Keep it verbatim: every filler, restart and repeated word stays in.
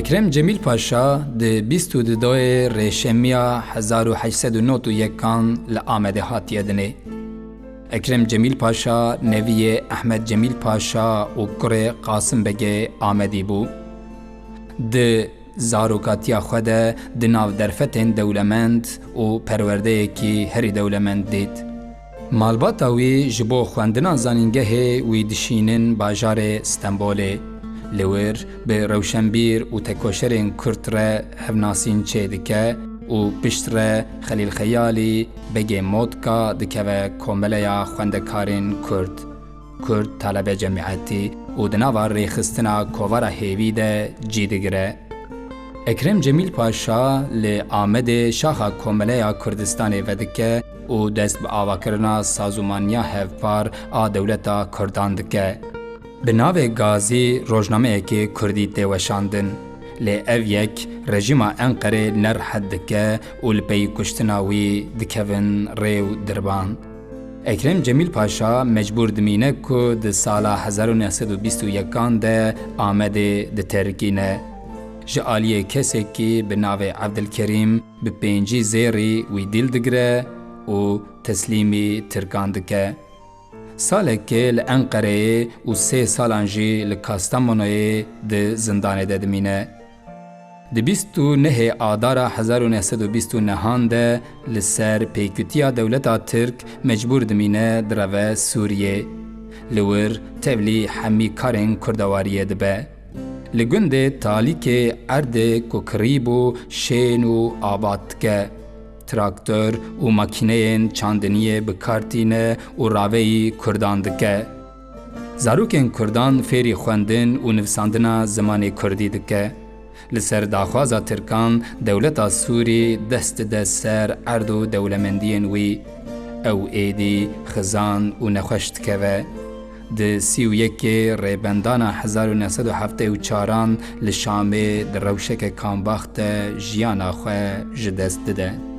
Ekrem Cemîl Paşa di bîst û du doyê Rêşemiya hezar û heşt sed û nod û yekan li Amedê hatiye dinê. Ekrem Cemîl Paşa neviyê Ehmed Cemîl Paşa û kurê Qasim Begê Amedî bû. Di zarokatiya xwe de di nav derfetên dewlemend û perwerdeyekî herî dewlemend dît. Malbata wî ji bo xwendina zanîngehê wî dişînin bajarê Stenbolê. Li wir bi rewşenbîr û tekoşerên Kurd re hevnasîn çêdike û piştre Xelîl Xeyalî, Begê Motka, dikeve Komeleya Xwendekarên Kurd, Kurd Talebe Cemiyetî, û di nava rêxistina Kovara Hêvî de cî digire. Ekrem Cemîl Paşa li Amedê şaxa Komeleya Kurdistanê vedike û dest bi avakirina sazûmaniya hevpar a dewleta Kurdan dike. Bi navê Gazî rojnameyekê Kurdî tê weşandin. Lê ev yek rejîma Enqerê nerihet dike û li pey kuştina wî dikevin rê û dirban. Ekrem Cemîl Paşa mecbûr dimîne ku di sala hezar û neh sed û bîst û yekan de Amedê diterikîne. Ji aliyê kesekî bi navê Evdilkerîm bi pêncî zêrî wî dîl digire û teslîmî Tirkan dike. Salekê li Enqereyê û sê salan jî li Kastamonoyê di zindanê de dimîne. Di bîst û nehê Adara hezar û neh sed û bîst û nehan de li ser pêkutiya dewleta Tirk mecbûr dimîne direve Sûriyê. Li wir tevlî hemî karên kurdewariyê dibe. Li gundê Talîkê erdê ku kirî bû şên û abat dike. Traktor û makîneyên çandiniyê bi kar tîne û raveyî kurdan dike. Zarokên kurdan fêrî xwendin û nivîsandina zimanê kurdî dike. Li ser daxwaza tirkan dewleta Sûrî dest dide ser erd û dewlemendiyên wî. Ew êdî xizan û nexweş dikeve. Di sî û yekê Rêbendana hezar û neh sed û heftê û çaran li Şamê di rewşeke kambax de jiyana xwe ji dest dide.